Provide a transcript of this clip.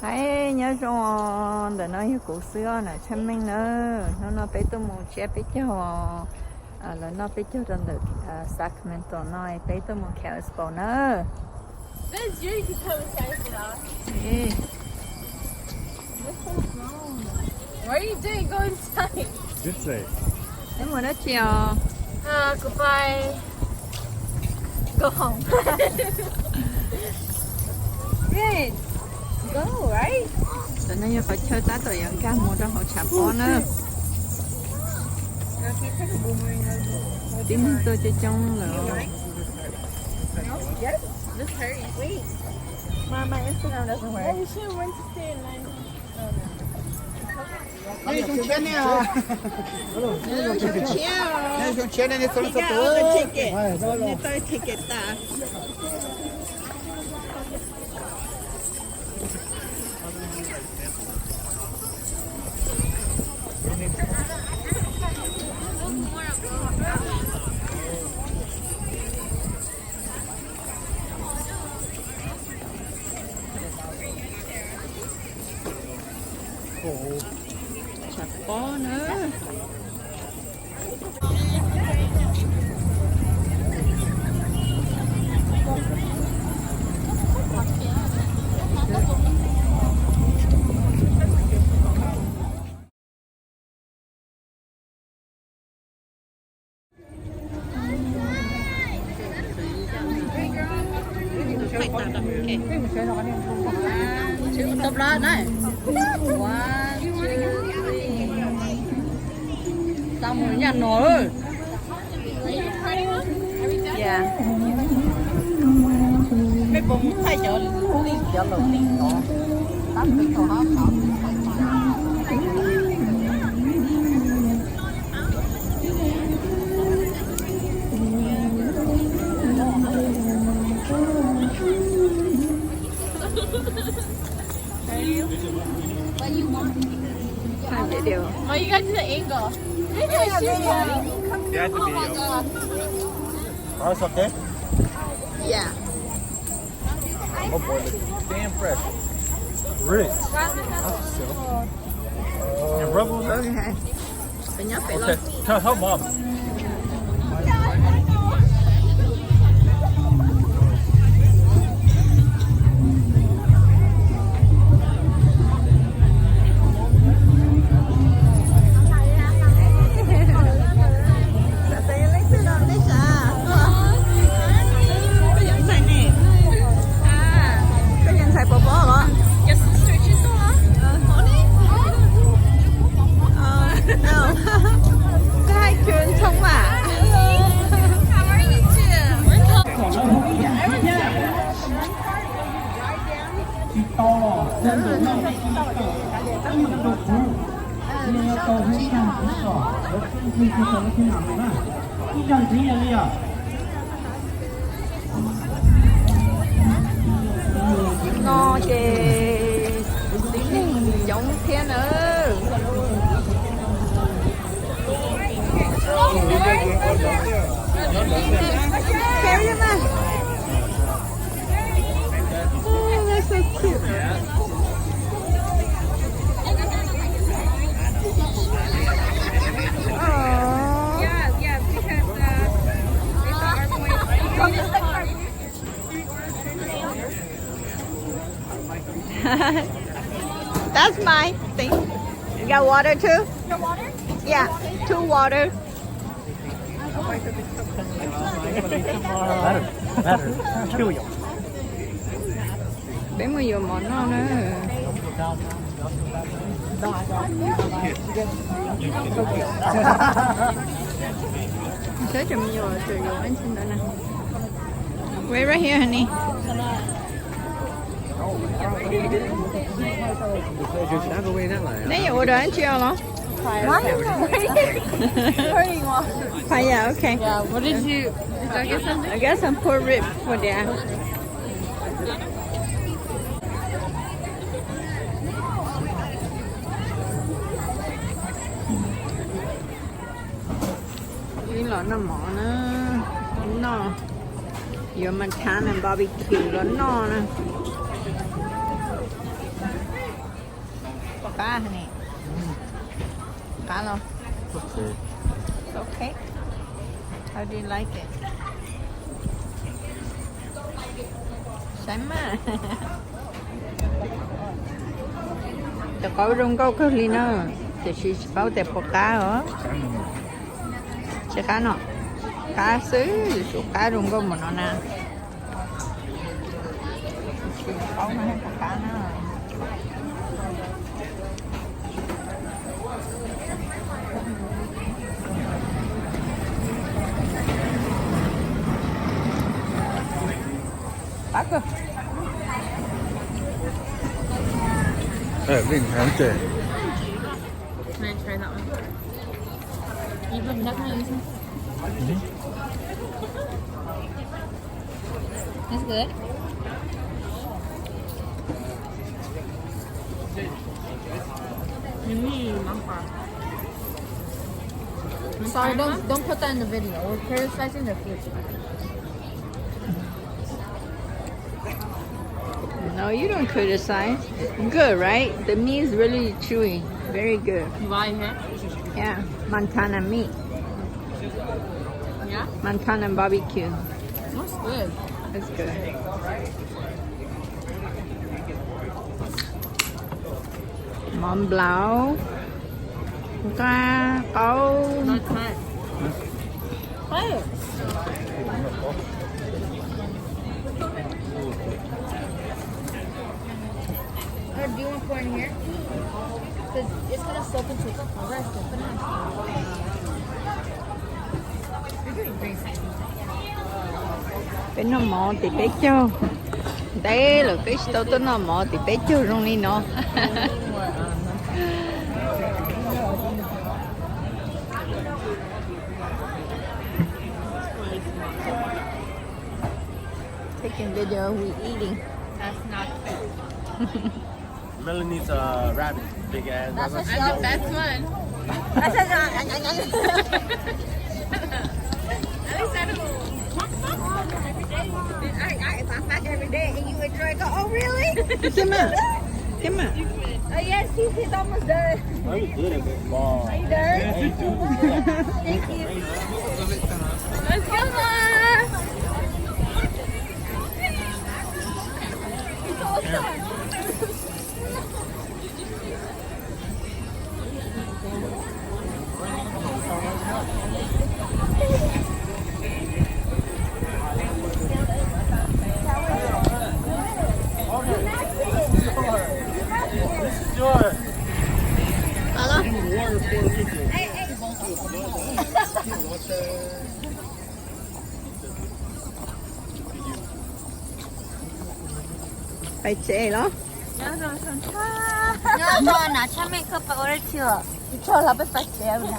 Hais nyob zoo os, ntawm no yog kuv xwb os, Nam Tshaj Meej na. Hnub no peb tuaj mus tsiab peb caug, lawv noj peb caug rau ntawm Sacramento no, peb tuaj mus Kalispell na. Why are you doing? Go inside. Peb mus dab tsi os? Goodbye. Go home. Hey, go, right? Tam no yog qhov chaw tab tom yuav nkag mus rau hauv tshav pob na. Tib neeg tuaj coob coob lawm. Yes, just hurry. Wait. My, my Instagram doesn't work. Oh, we should have went to stay in line. Ê, zoo siab ne. Zoo siab ne, nej txhua leej txhua tus. Nej tau ticket tas. Tshav pob na. Tau plab na. One, two, three. Tau mus yaj no. Yeah. Mej puas mus thaij cov link, cov laus link no? Tab sis tau hab tau. What you want? Try video. Oh, you gotta do the angle. This is shooting. Yeah, it's a video. Oh, it's okay. Yeah. My boy looking damn fresh. Rich. And Rebels. Okay. Peb nyob pem los. Okay. Tell, tell mom. Koj yog ntxhais ne? Koj yog ntxhais Pov Pov los? Koj hais cov ntxhoo mas. Tsis tau los, tsis tau los, tsis tau los, tsis tau los. Ib zaug ntxiv yog li os. No ces tib neeg coob thiab na. Oh, that's so cute. Aw. Yeah, yeah, because, uh, they thought our boy. That's my thing. You got water too? Your water? Yeah, two water. Peb mus yuav mov noj na. Saib cov me nyuam tseem yuav ib ntsis ntawd na. Wait right here, honey. Neb yuav order ib ntsis los? Papaya, okay. Yeah, what did you, did y'all get something? I got some pork rib for dad. Wb los noj mov na, noj, yuav Montana barbecue los noj na. Qab ne. Qab los? Okay. How do you like it? Saib mas. Cov qaub zoo nkauj kawg li na, tiam sis tsis paub tias puas qab os. Tsis qab no, qab xwb, tsum qab zoo nkauj npaum no na. Tsis paub no puas qab na. Qab kawg. Can I try that one? You have that kind of It's good. Sorry, don't, don't put that in the video. We're criticizing the food. No, you don't criticize. Good, right? The meat is really chewy. Very good. You like it? Yeah, Montana meat. Yeah? Montana barbecue. That's good. It's good. Mov nplaum, nqaj qaub. Oh, do you want corn here? 'Cause it's gonna soak into the rest of the Peb noj mov tim peb caug. Ntev lawm peb tsis tau tuaj noj mov tim peb caug zoo li no. Taking video, we eating. That's not cute. Melanie needs a rabbit, big ass. That's what she always says. I love that one. That's what she always At least I don't. I, I, if I fuck every day and you enjoy, go, "Oh, really?" Come on. Come on. Oh, yes, he's, he's almost done. I'm good at this ball. Are you done? Thank you. Let's go, Mom. Pais tsev los? Nyob zoo, nyob zoo na, tshaj mej koj pais ua dab tsi os? Tsis tshua los peb pais tsev na.